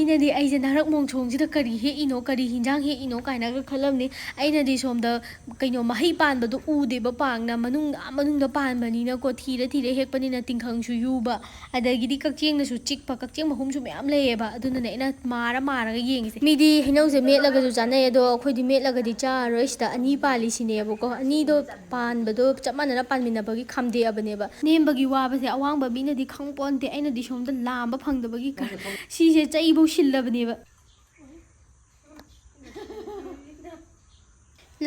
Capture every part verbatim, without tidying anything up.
ꯑꯩꯅꯗꯤ ꯑꯩꯁꯦ ꯅꯍꯔꯛ ꯃꯣꯡꯁꯣꯡꯁꯤꯗ ꯀꯔꯤ ꯍꯦꯛꯏꯅꯣ, ꯀꯔꯤ ꯍꯤꯟꯖꯥꯡ ꯍꯦꯛꯏꯅꯣ ꯀꯥꯏꯅꯒ ꯈꯜꯂꯝꯅꯤ꯫ ꯑꯩꯅꯗꯤ ꯁꯣꯝꯗ ꯀꯩꯅꯣ ꯃꯍꯩ ꯄꯥꯟꯕꯗꯣ ꯎꯗꯦꯕ ꯄꯥꯛꯅ, ꯃꯅꯨꯡ, ꯑꯥ ꯃꯅꯨꯡꯗ ꯄꯥꯟꯕꯅꯤꯅꯀꯣ, ꯊꯤꯔ ꯊꯤꯔ ꯍꯦꯛꯄꯅꯤꯅ ꯇꯤꯡꯈꯪꯁꯨ ꯌꯨꯕ, ꯑꯗꯒꯤꯗꯤ ꯀꯛꯆꯦꯡꯅꯁꯨ ꯆꯤꯛꯄ, ꯀꯛꯆꯦꯡ ꯃꯍꯨꯝꯁꯨ ꯃꯌꯥꯝ ꯂꯩꯌꯦꯕ꯫ ꯑꯗꯨꯅꯅꯦ ꯑꯩꯅ ꯃꯥꯔ ꯃꯥꯔꯒ ꯌꯦꯡꯉꯤꯁꯦ꯫ ꯃꯤꯗꯤ ꯍꯩꯅꯧꯁꯦ ꯃꯦꯠꯂꯒꯁꯨ ꯆꯥꯅꯩ, ꯑꯗꯣ ꯑꯩꯈꯣꯏꯗꯤ ꯃꯦꯠꯂꯒꯗꯤ ꯆꯥꯔꯔꯣꯏ꯫ ꯁꯤꯗ ꯑꯅꯤ ꯄꯥꯜꯂꯤꯁꯤꯅꯦꯕꯀꯣ, ꯑꯅꯤꯗꯣ ꯄꯥꯟꯕꯗꯣ ꯆꯞ ꯃꯥꯟꯅꯅ ꯄꯥꯟꯃꯤꯟꯅꯕꯒꯤ ꯈꯥꯝꯗꯦꯛꯑꯕꯅꯦꯕ꯫ ꯅꯦꯝꯕꯒꯤ ꯋꯥꯕꯁꯦ ꯑꯋꯥꯡꯕ ꯃꯤꯅꯗꯤ ꯈꯪꯄꯣꯟꯇꯦ, ꯑꯩꯅꯗꯤ ꯁꯣꯝꯗ ꯂꯥꯝꯕ ꯐꯪꯗꯕꯒꯤ ꯀ-, ꯁꯤꯁꯦ ꯆꯩꯐꯧ ꯁꯤꯜꯂꯕꯅꯦꯕ꯫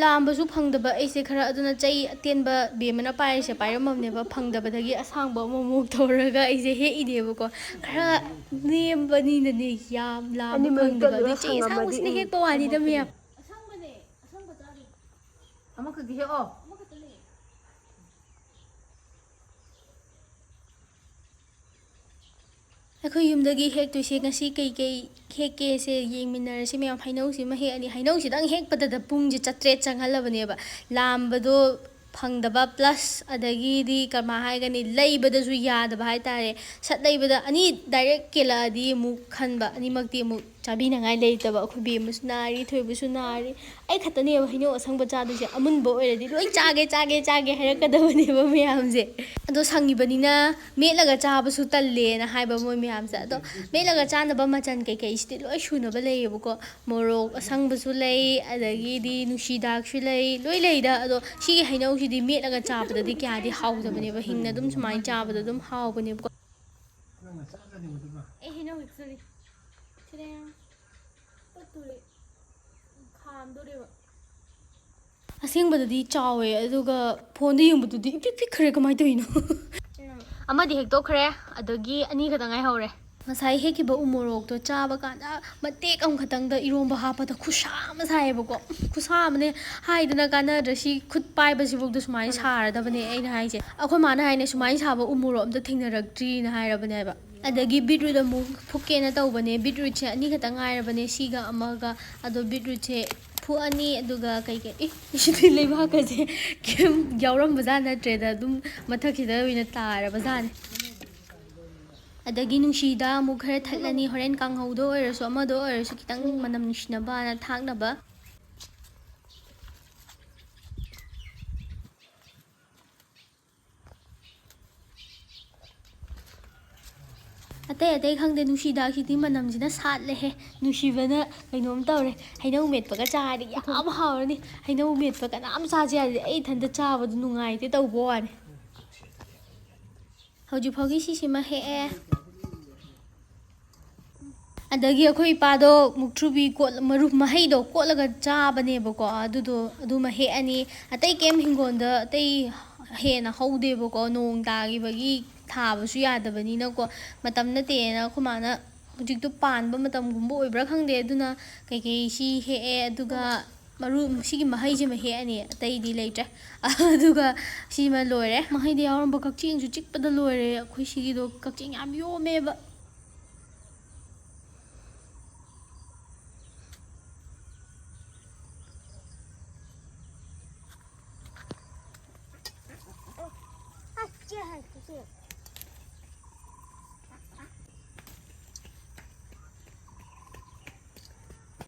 ꯂꯥꯝꯕꯁꯨ ꯐꯪꯗꯕ ꯑꯩꯁꯦ ꯈꯔ, ꯑꯗꯨꯅ ꯆꯩ ꯑꯇꯦꯟꯕ ꯕꯦꯝꯃꯅ ꯄꯥꯏꯔꯤꯁꯦ ꯄꯥꯏꯔꯝꯃꯕꯅꯦꯕ, ꯐꯪꯗꯕꯗꯒꯤ ꯑꯁꯥꯡꯕ ꯑꯃꯃꯨꯛ ꯇꯧꯔꯒ ꯑꯩꯁꯦ ꯍꯦꯛꯏꯅꯦꯕꯀꯣ꯫ ꯈꯔ ꯅꯦꯝꯕꯅꯤꯅꯅꯦ ꯌꯥꯝ ꯂꯥꯝꯕ ꯐꯪꯗꯕ, ꯑꯗꯨꯏ ꯆꯩ ꯑꯁꯥꯡꯕꯁꯤꯅ ꯍꯦꯛꯄ ꯋꯥꯅꯤꯗ ꯃꯌꯥꯝ꯫ ꯑꯁꯪꯕꯅꯦ, ꯑꯁꯪꯕ ꯆꯥꯔꯤ꯫ ꯑꯃꯈꯛꯇꯤ ꯍꯦꯛꯑꯣ꯫ ꯑꯩꯈꯣꯏ ꯌꯨꯝꯗꯒꯤ ꯍꯦꯛꯇꯣꯏꯁꯦ ꯉꯁꯤ ꯀꯩꯀꯩ ꯍꯦꯛꯀꯦꯁꯦ ꯌꯦꯡꯃꯤꯟꯅꯔꯁꯤ ꯃꯌꯥꯝ꯫ ꯍꯩꯅꯧꯁꯤꯃ ꯍꯦꯛꯑꯅꯤ꯫ ꯍꯩꯅꯧꯁꯤꯗꯪ ꯍꯦꯛꯄꯗꯗ ꯄꯨꯡꯁꯦ ꯆꯥꯇ꯭ꯔꯦꯠ ꯆꯪꯍꯜꯂꯕꯅꯦꯕ꯫ ꯂꯥꯝꯕꯗꯣ ꯐꯪꯗꯕ plus ꯑꯗꯒꯤꯗꯤ ꯀꯃꯥꯏ ꯍꯥꯏꯒꯅꯤ, ꯂꯩꯕꯗꯁꯨ ꯌꯥꯗꯕ ꯍꯥꯏꯇꯥꯔꯦ꯫ ꯁꯠ ꯂꯩꯕꯗ ꯑꯅꯤ direct ꯀꯦꯜꯂꯛꯑꯗꯤ ꯑꯃꯨꯛ ꯈꯟꯕ, ꯑꯅꯤꯃꯛꯇꯤ ꯑꯃꯨꯛ ꯆꯥꯕꯤꯅꯉꯥꯏ ꯂꯩꯇꯕ꯫ ꯑꯩꯈꯣꯏ ꯕꯦꯝꯃꯁꯨ ꯅꯥꯔꯤ, ꯊꯣꯏꯕꯁꯨ ꯅꯥꯔꯤ꯫ ꯑꯩ ꯈꯛꯇꯅꯦꯕ ꯍꯩꯅꯧ ꯑꯁꯪꯕ ꯆꯥꯗꯣꯏꯁꯦ꯫ ꯑꯃꯨꯟꯕ ꯑꯣꯏꯔꯗꯤ ꯂꯣꯏ ꯆꯥꯒꯦ, ꯆꯥꯒꯦ, ꯆꯥꯒꯦ ꯍꯥꯏꯔꯛꯀꯗꯕꯅꯦꯕ ꯃꯌꯥꯝꯁꯦ꯫ ꯑꯗꯣ ꯁꯪꯉꯤꯕꯅꯤꯅ ꯃꯦꯠꯂꯒ ꯆꯥꯕꯁꯨ ꯇꯜꯂꯦꯅ ꯍꯥꯏꯕ ꯃꯣꯏ ꯃꯌꯥꯝꯁꯦ꯫ ꯑꯗꯣ ꯃꯦꯠꯂꯒ ꯆꯥꯅꯕ ꯃꯆꯜ ꯀꯩꯀꯩꯁꯤꯗꯤ ꯂꯣꯏ ꯁꯨꯅꯕ ꯂꯩꯌꯦꯕꯀꯣ꯫ ꯃꯣꯔꯣꯛ ꯑꯁꯪꯕꯁꯨ ꯂꯩ, ꯑꯗꯒꯤꯗꯤ ꯅꯨꯡꯁꯤꯗꯥꯛꯁꯨ ꯂꯩ, ꯂꯣꯏ ꯂꯩꯗ꯫ ꯑꯗꯣ ꯁꯤꯒꯤ ꯍꯩꯅꯧꯁꯤꯗꯤ ꯃꯦꯠꯂꯒ ꯆꯥꯕꯗꯗꯤ ꯀꯌꯥꯗꯤ ꯍꯥꯎꯗꯕꯅꯦꯕ, ꯍꯤꯡꯅ ꯑꯗꯨꯝ ꯁꯨꯃꯥꯏꯅ ꯆꯥꯕꯗ ꯑꯗꯨꯝ ꯍꯥꯎꯕꯅꯦꯕꯀꯣ꯫ ꯑꯩ ꯍꯩꯅꯧ ꯍꯦꯛꯆꯔꯤ꯫ ꯁꯤꯅꯦ꯫ ꯄꯠꯇꯨꯔꯦ꯫ ꯈꯥꯝꯗꯣꯔꯦꯕ꯫ ꯑꯁꯦꯡꯕꯗꯗꯤ ꯆꯥꯎꯋꯦ, ꯑꯗꯨꯒ ꯐꯣꯟꯗ ꯌꯦꯡꯕꯗꯨꯗꯤ ꯏꯄꯤꯛ ꯄꯤꯛꯈ꯭ꯔꯦ꯫ ꯀꯃꯥꯏꯅ ꯇꯧꯔꯤꯅꯣ? ꯑꯃꯗꯤ ꯍꯦꯛꯇꯣꯛꯈ꯭ꯔꯦ, ꯑꯗꯒꯤ ꯑꯅꯤ ꯈꯛꯇ ꯉꯥꯏꯍꯧꯔꯦ꯫ ꯉꯁꯥꯏ ꯍꯦꯛꯈꯤꯕ ꯎ ꯃꯣꯔꯣꯛꯇꯣ ꯆꯥꯕ ꯀꯥꯟꯗ ꯃꯇꯦꯛ ꯑꯃꯈꯛꯇꯪꯗ ꯏꯔꯣꯝꯕ ꯍꯥꯞꯄꯗ ꯈꯨꯁꯥ ꯑꯃ ꯁꯥꯏꯌꯦꯕꯀꯣ꯫ ꯈꯨꯁꯥ ꯑꯃꯅꯦ, ꯍꯥꯏꯗꯅ ꯀꯥꯟꯅꯗ꯭ꯔꯦ꯫ ꯁꯤ ꯈꯨꯠ ꯄꯥꯏꯕꯁꯤꯐꯥꯎꯗ ꯁꯨꯃꯥꯏꯅ ꯁꯥꯔꯗꯕꯅꯦ ꯑꯩꯅ ꯍꯥꯏꯁꯦ꯫ ꯑꯩꯈꯣꯏ ꯃꯥꯅ ꯍꯥꯏꯅꯦ, "ꯁꯨꯃꯥꯏꯅ ꯁꯥꯕ ꯎ ꯃꯣꯔꯣꯛ ꯑꯝꯇ ꯊꯦꯡꯅꯔꯛꯇ꯭ꯔꯤꯅ" ꯍꯥꯏꯔꯕꯅꯦꯕ꯫ ꯑꯗꯒꯤ beetroot ꯑꯃꯨꯛ ꯐꯨꯛꯀꯦꯅ ꯇꯧꯕꯅꯦ꯫ Beetrootꯁꯦ ꯑꯅꯤ ꯈꯛꯇ ꯉꯥꯏꯔꯕꯅꯦ, ꯁꯤꯒ ꯑꯃꯒ꯫ ꯑꯗꯣ beetrootꯁꯦ ꯐꯨꯛꯑꯅꯤ, ꯑꯗꯨꯒ ꯀꯩꯀꯩ, ꯑꯦ, ꯁꯤꯗꯤ ꯂꯩꯕꯥꯛꯀꯁꯦ ꯀꯩꯝ ꯌꯥꯎꯔꯝꯕꯖꯥꯠ ꯅꯠꯇ꯭ꯔꯦꯗ, ꯑꯗꯨꯝ ꯃꯊꯛꯁꯤꯗ ꯑꯣꯏꯅ ꯇꯥꯔꯕꯖꯥꯠꯅꯤ꯫ ꯑꯗꯒꯤ ꯅꯨꯡꯁꯤꯗ ꯑꯃꯨꯛ ꯈꯔ ꯊꯠꯂꯅꯤ, ꯍꯣꯔꯦꯟ ꯀꯥꯡꯍꯧꯗ ꯑꯣꯏꯔꯁꯨ ꯑꯃꯗ ꯑꯣꯏꯔꯁꯨ ꯈꯤꯇꯪ ꯃꯅꯝ ꯅꯨꯡꯁꯤꯅꯕꯅ ꯊꯥꯛꯅꯕ꯫ ꯑꯇꯩ ꯑꯇꯩ ꯈꯪꯗꯦ, ꯅꯨꯡꯁꯤꯗꯥꯛꯁꯤꯗꯤ ꯃꯅꯝꯁꯤꯅ ꯁꯥꯠꯂꯦꯍꯦ꯫ ꯅꯨꯡꯁꯤꯕꯅ ꯀꯩꯅꯣꯝ ꯇꯧꯔꯦ꯫ ꯍꯩꯅꯧ ꯃꯦꯠꯄꯒ ꯆꯥꯔꯗꯤ ꯌꯥꯝ ꯍꯥꯎꯔꯅꯤ꯫ ꯍꯩꯅꯧ ꯃꯦꯠꯄ ꯀꯅꯥꯝ ꯆꯥꯁꯦ ꯌꯥꯗꯦ, ꯑꯩ ꯏꯊꯟꯇ ꯆꯥꯕꯗꯣ ꯅꯨꯡꯉꯥꯏꯇꯦ ꯇꯧꯕ ꯋꯥꯅꯤ꯫ ꯍꯧꯖꯤꯛ ꯐꯥꯎꯒꯤ ꯁꯤꯁꯤꯃ ꯍꯦꯛꯑꯦ꯫ ꯑꯗꯒꯤ ꯑꯩꯈꯣꯏ ꯏꯄꯥꯗꯣ ꯃꯨꯛꯊ꯭ꯔꯨꯕꯤ ꯀꯣꯠ-, ꯃꯔꯨ, ꯃꯍꯩꯗꯣ ꯀꯣꯠꯂꯒ ꯆꯥꯕꯅꯦꯕꯀꯣ꯫ ꯑꯗꯨꯗꯣ ꯑꯗꯨꯃ ꯍꯦꯛꯑꯅꯤ꯫ ꯑꯇꯩ ꯀꯩꯝ ꯍꯤꯡꯒꯣꯜꯗ ꯑꯇꯩ ꯍꯦꯟꯅ ꯍꯧꯗꯦꯕꯀꯣ, ꯅꯣꯡ ꯇꯥꯈꯤꯕꯒꯤ ꯊꯥꯕꯁꯨ ꯌꯥꯗꯕꯅꯤꯅꯀꯣ꯫ ꯃꯇꯝ ꯅꯠꯇꯦꯅ ꯑꯩꯈꯣꯏ ꯃꯥꯅ, ꯍꯧꯖꯤꯛꯇꯣ ꯄꯥꯟꯕ ꯃꯇꯝꯒꯨꯝꯕ ꯑꯣꯏꯕ꯭ꯔꯥ ꯈꯪꯗꯦ, ꯑꯗꯨꯅ ꯀꯩꯀꯩ ꯁꯤ ꯍꯦꯛꯑꯦ꯫ ꯑꯗꯨꯒ ꯃꯔꯨ, ꯁꯤꯒꯤ ꯃꯍꯩꯁꯤꯃ ꯍꯦꯛꯑꯅꯤ, ꯑꯇꯩꯗꯤ ꯂꯩꯇ꯭ꯔꯦ꯫ ꯑꯗꯨꯒ ꯁꯤꯃ ꯂꯣꯏꯔꯦ꯫ ꯃꯍꯩꯗ ꯌꯥꯎꯔꯝꯕ ꯀꯛꯆꯦꯡꯁꯨ ꯆꯤꯛꯄꯗ ꯂꯣꯏꯔꯦ꯫ ꯑꯩꯈꯣꯏ ꯁꯤꯒꯤꯗꯣ ꯀꯛꯆꯦꯡ ꯌꯥꯝ ꯌꯣꯝꯃꯦꯕ꯫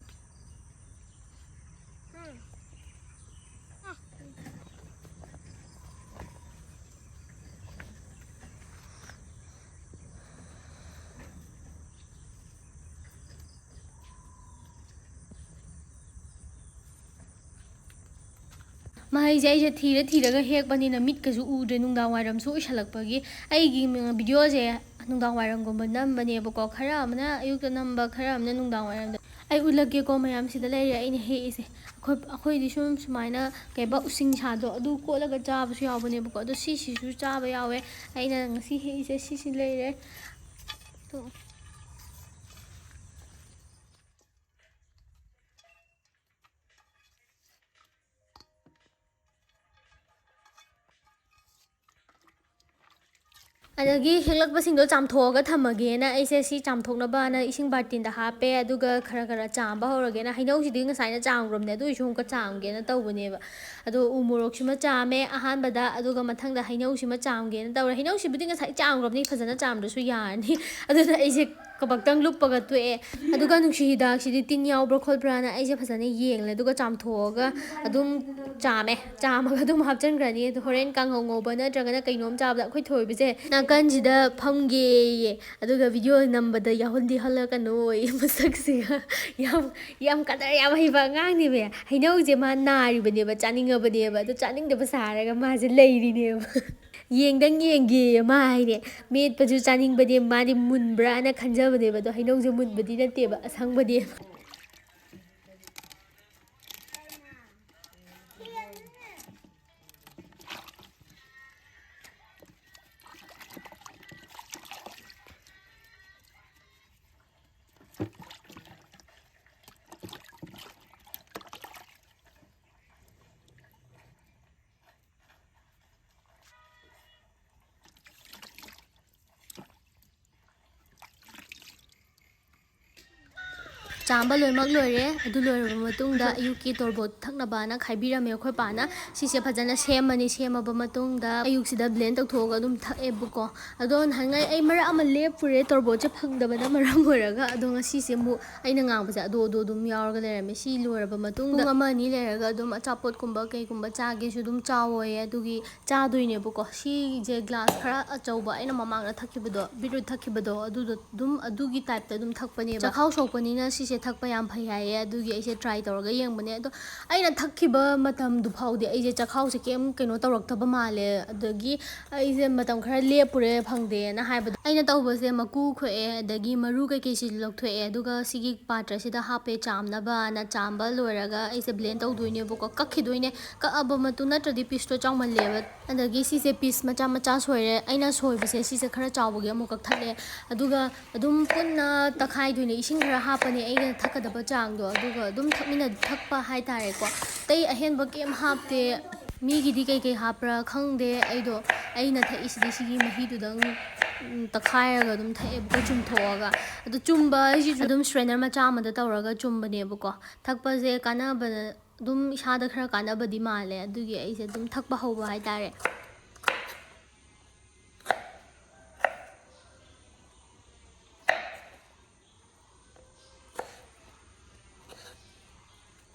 ꯃꯍꯩꯁꯦ ꯑꯩꯁꯦ ꯊꯤꯔ ꯊꯤꯔꯒ ꯍꯦꯛꯄꯅꯤꯅ ꯃꯤꯠꯀꯁꯨ ꯎꯗ꯭ꯔꯦ, ꯅꯨꯡꯗꯥꯡ ꯋꯥꯏꯔꯝꯁꯨ ꯑꯣꯏꯁꯜꯂꯛꯄꯒꯤ꯫ ꯑꯩꯒꯤ ꯚꯤꯗꯤꯑꯣꯁꯦ ꯅꯨꯡꯗꯥꯡ ꯋꯥꯏꯔꯝꯒꯨꯝꯕ ꯅꯝꯕꯅꯦꯕꯀꯣ, ꯈꯔ ꯑꯃꯅ ꯑꯌꯨꯛꯇ ꯅꯝꯕ, ꯈꯔ ꯑꯃꯅ ꯅꯨꯡꯗꯥꯡ ꯋꯥꯏꯔꯝꯗ꯫ ꯑꯩ ꯎꯠꯂꯛꯀꯦꯀꯣ ꯃꯌꯥꯝ, ꯁꯤꯗ ꯂꯩꯔꯦ ꯑꯩꯅ ꯍꯦꯛꯏꯁꯦ꯫ ꯑꯩꯈꯣꯏ, ꯑꯩꯈꯣꯏꯗꯤ ꯁꯨꯝ ꯁꯨꯃꯥꯏꯅ ꯀꯩꯕ ꯎꯁꯤꯡꯁꯥꯗꯣ ꯑꯗꯨ ꯀꯣꯠꯂꯒ ꯆꯥꯕꯁꯨ ꯌꯥꯎꯕꯅꯦꯕꯀꯣ, ꯑꯗꯣ ꯁꯤꯁꯤꯁꯨ ꯆꯥꯕ ꯌꯥꯎꯋꯦ꯫ ꯑꯩꯅ ꯉꯁꯤ ꯍꯦꯛꯏꯁꯦ ꯁꯤꯁꯤ ꯂꯩꯔꯦ꯫ ꯑꯗꯒꯤ ꯍꯦꯛꯂꯛꯄꯁꯤꯡꯗꯣ ꯆꯥꯝꯊꯣꯛꯑꯒ ꯊꯝꯃꯒꯦꯅ ꯑꯩꯁꯦ ꯁꯤ ꯆꯥꯝꯊꯣꯛꯅꯕꯅ ꯏꯁꯤꯡ ꯕꯥꯔꯇꯤꯟꯗ ꯍꯥꯞꯄꯦ꯫ ꯑꯗꯨꯒ ꯈꯔ ꯈꯔ ꯆꯥꯝꯕ ꯍꯧꯔꯒꯦꯅ, ꯍꯩꯅꯧꯁꯤꯗꯤ ꯉꯁꯥꯏꯅ ꯆꯥꯝꯈ꯭ꯔꯕꯅꯦ, ꯑꯗꯨ ꯑꯣꯏꯔꯁꯨ ꯑꯃꯨꯛꯀ ꯆꯥꯝꯒꯦꯅ ꯇꯧꯕꯅꯦꯕ꯫ ꯑꯗꯣ ꯎ ꯃꯣꯔꯣꯛꯁꯤꯃ ꯆꯥꯝꯃꯦ ꯑꯍꯥꯟꯕꯗ, ꯑꯗꯨꯒ ꯃꯊꯪꯗ ꯍꯩꯅꯧꯁꯤꯃ ꯆꯥꯝꯒꯦꯅ ꯇꯧꯔꯦ꯫ ꯍꯩꯅꯧꯁꯤꯕꯨꯗꯤ ꯉꯁꯥꯏ ꯆꯥꯝꯈ꯭ꯔꯕꯅꯤ, ꯐꯖꯅ ꯆꯥꯝꯗ꯭ꯔꯁꯨ ꯌꯥꯔꯅꯤ꯫ ꯑꯗꯨꯅ ꯑꯩꯁꯦ ꯀꯕꯛꯇꯪ ꯂꯨꯞꯄꯒ ꯇꯣꯛꯑꯦ꯫ ꯑꯗꯨꯒ ꯅꯨꯡꯁꯤ ꯍꯤꯗꯥꯛꯁꯤꯗꯤ ꯇꯤꯟ ꯌꯥꯎꯕ꯭ꯔꯥ ꯈꯣꯠꯄ꯭ꯔꯥꯅ ꯑꯩꯁꯦ ꯐꯖꯅ ꯌꯦꯡꯂꯦ, ꯑꯗꯨꯒ ꯆꯥꯝꯊꯣꯛꯑꯒ ꯑꯗꯨꯝ ꯆꯥꯝꯃꯦ꯫ ꯆꯥꯝꯃꯒ ꯑꯗꯨꯝ ꯍꯥꯞꯆꯤꯟꯈ꯭ꯔꯅꯤ꯫ ꯑꯗꯣ ꯍꯣꯔꯦꯟ ꯀꯥꯡꯍꯧ ꯉꯧꯕ ꯅꯠꯇ꯭ꯔꯒꯅ ꯀꯩꯅꯣꯝ ꯆꯥꯕꯗ ꯑꯩꯈꯣꯏ ꯊꯣꯏꯕꯁꯦ ꯅꯥꯀꯟꯁꯤꯗ ꯐꯝꯒꯦꯌꯦ꯫ ꯑꯗꯨꯒ ꯚꯤꯗꯤꯑꯣ ꯅꯝꯕꯗ ꯌꯥꯎꯍꯟꯗꯤ ꯍꯜꯂꯛꯀꯅꯣꯌꯦ꯫ ꯃꯁꯛꯁꯤꯒ ꯌꯥꯝ, ꯌꯥꯝ ꯀꯗꯔ ꯌꯥꯝ ꯍꯩꯕ ꯑꯉꯥꯡꯅꯦꯕ꯫ ꯍꯩꯅꯧꯁꯦ ꯃꯥ ꯅꯥꯔꯤꯕꯅꯦꯕ, ꯆꯥꯅꯤꯡꯉꯕꯅꯦꯕ꯫ ꯑꯗꯣ ꯆꯥꯅꯤꯡꯗꯕ ꯁꯥꯔꯒ ꯃꯥꯁꯦ ꯂꯩꯔꯤꯅꯦꯕ꯫ ꯌꯦꯡꯗꯪ ꯌꯦꯡꯒꯦꯌꯦ ꯃꯥ ꯍꯥꯏꯅꯦ꯫ ꯃꯦꯠꯄꯁꯨ ꯆꯥꯅꯤꯡꯕꯅꯦ ꯃꯥꯗꯤ, ꯃꯨꯟꯕ꯭ꯔꯥꯅ ꯈꯟꯖꯕꯅꯦꯕ꯫ ꯑꯗꯣ ꯍꯩꯅꯧꯁꯦ ꯃꯨꯟꯕꯗꯤ ꯅꯠꯇꯦꯕ, ꯑꯁꯪꯕꯅꯦꯕ꯫ ꯆꯥꯝꯕ ꯂꯣꯏꯅꯃꯛ ꯂꯣꯏꯔꯦ꯫ ꯑꯗꯨ ꯂꯣꯏꯔꯕ ꯃꯇꯨꯡꯗ ꯑꯌꯨꯛꯀꯤ ꯇꯣꯔꯕꯣꯠ ꯊꯛꯅꯕꯅ ꯈꯥꯏꯕꯤꯔꯝꯃꯦ ꯑꯩꯈꯣꯏ ꯄꯥꯅ꯫ ꯁꯤꯁꯦ ꯐꯖꯅ ꯁꯦꯝꯃꯅꯤ꯫ ꯁꯦꯝꯃꯕ ꯃꯇꯨꯡꯗ ꯑꯌꯨꯛꯁꯤꯗ blend ꯇꯧꯊꯣꯛꯑꯒ ꯑꯗꯨꯝ ꯊꯛꯑꯦꯕꯀꯣ꯫ ꯑꯗꯣ ꯅꯍꯥꯟꯉꯩ ꯑꯩ ꯃꯔꯛ ꯑꯃ ꯂꯦꯞꯄꯨꯔꯦ ꯇꯣꯔꯕꯣꯠꯁꯦ ꯐꯪꯗꯕꯅ ꯃꯔꯝ ꯑꯣꯏꯔꯒ꯫ ꯑꯗꯣ ꯉꯁꯤꯁꯦ ꯑꯃꯨꯛ ꯑꯩꯅ ꯉꯥꯡꯕꯁꯦ ꯑꯗꯣ ꯑꯗꯣ ꯑꯗꯨꯝ ꯌꯥꯎꯔꯒ ꯂꯩꯔꯝꯃꯦ꯫ ꯁꯤ ꯂꯣꯏꯔꯕ ꯃꯇꯨꯡꯗ ꯄꯨꯡ ꯑꯃ ꯑꯅꯤ ꯂꯩꯔꯒ ꯑꯗꯨꯝ ꯑꯆꯥꯄꯣꯠꯀꯨꯝꯕ ꯀꯩꯒꯨꯝꯕ ꯆꯥꯒꯦꯁꯨ ꯑꯗꯨꯝ ꯆꯥꯎꯑꯣꯌꯦ꯫ ꯑꯗꯨꯒꯤ ꯆꯥꯗꯣꯏꯅꯦꯕꯀꯣ꯫ ꯁꯤꯁꯦ glass ꯈꯔ ꯑꯆꯧꯕ, ꯑꯩꯅ ꯃꯃꯥꯡꯗ ꯊꯛꯈꯤꯕꯗꯣ, beetroot ꯊꯛꯈꯤꯕꯗꯣ, ꯑꯗꯨꯗꯣ ꯑꯗꯨꯝ ꯑꯗꯨꯒꯤ type ꯇ ꯑꯗꯨꯝ ꯊꯛꯄꯅꯦꯕ꯫ ꯆꯈꯥꯎ ꯁꯣꯛꯄꯅꯤꯅ ꯁꯤꯁꯦ ꯊꯛꯄ ꯌꯥꯝ ꯐꯩ ꯍꯥꯏꯌꯦ꯫ ꯑꯗꯨꯒꯤ ꯑꯩꯁꯦ try ꯇꯧꯔꯒ ꯌꯦꯡꯕꯅꯦ꯫ ꯑꯗꯣ ꯑꯩꯅ ꯊꯛꯈꯤꯕ ꯃꯇꯝꯗꯨ ꯐꯥꯎꯗꯤ ꯑꯩꯁꯦ ꯆꯈꯥꯎꯁꯦ ꯀꯩꯝ ꯀꯩꯅꯣ ꯇꯧꯔꯛꯇꯕ ꯃꯥꯜꯂꯦ꯫ ꯑꯗꯒꯤ ꯑꯩꯁꯦ ꯃꯇꯝ ꯈꯔ ꯂꯦꯞꯄꯨꯔꯦ, ꯐꯪꯗꯦꯅ ꯍꯥꯏꯕꯗꯣ꯫ ꯑꯩꯅ ꯇꯧꯕꯁꯦ ꯃꯀꯨ ꯈꯣꯛꯑꯦ, ꯑꯗꯒꯤ ꯃꯔꯨ ꯀꯩꯀꯩꯁꯤ ꯂꯧꯊꯣꯛꯑꯦ, ꯑꯗꯨꯒ ꯁꯤꯒꯤ ꯄꯥꯇ꯭ꯔꯁꯤꯗ ꯍꯥꯞꯄꯦ ꯆꯥꯝꯅꯕꯅ꯫ ꯆꯥꯝꯕ ꯂꯣꯏꯔꯒ ꯑꯩꯁꯦ blend ꯇꯧꯗꯣꯏꯅꯦꯕꯀꯣ꯫ ꯀꯛꯈꯤꯗꯣꯏꯅꯦ꯫ ꯀꯛꯑꯕ ꯃꯇꯨꯡ, ꯅꯠꯇ꯭ꯔꯗꯤ piece ꯇꯣ ꯆꯥꯎꯃꯜꯂꯦꯕ꯫ ꯑꯗꯒꯤ ꯁꯤꯁꯦ piece ꯃꯆꯥ ꯃꯆꯥ ꯁꯣꯏꯔꯦ꯫ ꯑꯩꯅ ꯁꯣꯏꯕꯁꯦ ꯁꯤꯁꯦ ꯈꯔ ꯆꯥꯎꯕꯒꯤ ꯑꯃꯨꯛ ꯀꯛꯊꯠꯂꯦ꯫ ꯑꯗꯨꯒ ꯑꯗꯨꯝ ꯄꯨꯟꯅ ꯇꯛꯈꯥꯏꯗꯣꯏꯅꯦ꯫ ꯏꯁꯤꯡ ꯈꯔ ꯍꯥꯞꯄꯅꯦ ꯑꯩꯅ ꯊꯛꯀꯗꯕ ꯆꯥꯡꯗꯣ꯫ ꯑꯗꯨꯒ ꯑꯗꯨꯝ ꯊꯛꯃꯤꯟꯅ-, ꯊꯛꯄ ꯍꯥꯏꯇꯥꯔꯦꯀꯣ꯫ ꯑꯇꯩ ꯑꯍꯦꯟꯕ ꯀꯩꯝ ꯍꯥꯞꯇꯦ꯫ ꯃꯤꯒꯤꯗꯤ ꯀꯩꯀꯩ ꯍꯥꯞꯄ꯭ꯔꯥ ꯈꯪꯗꯦ꯫ ꯑꯩꯗꯣ, ꯑꯩꯅ ꯊꯛꯏꯁꯤꯗꯤ ꯁꯤꯒꯤ ꯃꯍꯤꯗꯨꯗꯪ, ꯎꯝ, ꯇꯛꯈꯥꯏꯔꯒ ꯑꯗꯨꯝ ꯊꯛꯑꯦꯕꯀꯣ, ꯆꯨꯝꯊꯣꯛꯑꯒ꯫ ꯑꯗꯣ ꯆꯨꯝꯕ ꯍꯥꯏꯁꯤꯁꯨ ꯑꯗꯨꯝ strainer ꯃꯆꯥ ꯑꯃꯗ ꯇꯧꯔꯒ ꯆꯨꯝꯕꯅꯦꯕꯀꯣ꯫ ꯊꯛꯄꯁꯦ ꯀꯥꯟꯅꯕ, ꯑꯗꯨꯝ ꯏꯁꯥꯗ ꯈꯔ ꯀꯥꯟꯅꯕꯗꯤ ꯃꯥꯜꯂꯦ, ꯑꯗꯨꯒꯤ ꯑꯩꯁꯦ ꯑꯗꯨꯝ ꯊꯛꯄ ꯍꯧꯕ ꯍꯥꯏꯇꯥꯔꯦ꯫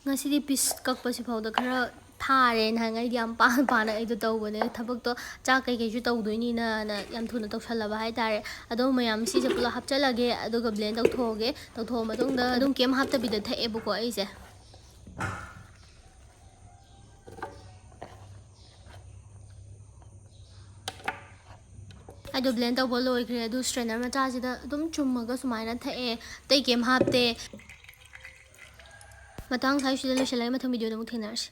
ꯉꯁꯤꯗꯤ piece ꯀꯛꯄꯁꯤ ꯐꯥꯎꯗ ꯈꯔ ꯊꯥꯔꯦ꯫ ꯅꯍꯥꯟꯉꯩꯗꯤ ꯌꯥꯝ ꯄꯥꯅ ꯄꯥꯅ ꯑꯩꯗꯣ ꯇꯧꯕꯅꯦ, ꯊꯕꯛꯇꯣ, ꯆꯥꯛ ꯀꯩꯀꯩꯁꯨ ꯇꯧꯗꯣꯏꯅꯤꯅꯅ ꯌꯥꯝ ꯊꯨꯅ ꯇꯧꯁꯜꯂꯕ ꯍꯥꯏꯇꯥꯔꯦ꯫ ꯑꯗꯣ ꯃꯌꯥꯝ ꯁꯤꯁꯦ ꯄꯨꯂꯞ ꯍꯥꯞꯆꯜꯂꯒꯦ, ꯑꯗꯨꯒ blend ꯇꯧꯊꯣꯛꯑꯒꯦ꯫ ꯇꯧꯊꯣꯛꯑ ꯃꯇꯨꯡꯗ ꯑꯗꯨꯝ ꯀꯩꯝ ꯍꯥꯞꯇꯕꯤꯗ ꯊꯛꯑꯦꯕꯀꯣ ꯑꯩꯁꯦ꯫ ꯑꯗꯨ blend ꯇꯧꯕ ꯂꯣꯏꯈ꯭ꯔꯦ꯫ ꯑꯗꯨ strainer ꯃꯆꯥꯁꯤꯗ ꯑꯗꯨꯝ ꯆꯨꯝꯃꯒ ꯁꯨꯃꯥꯏꯅ ꯊꯛꯑꯦ, ꯑꯇꯩ ꯀꯩꯝ ꯍꯥꯞꯇꯦ꯫ ꯃꯇꯥꯡ ꯁ꯭ꯋꯥꯏꯁꯤꯗ ꯂꯣꯏꯁꯤꯜꯂꯒꯦ, ꯃꯊꯪ video ꯗ ꯑꯃꯨꯛ ꯊꯦꯡꯅꯔꯁꯤ꯫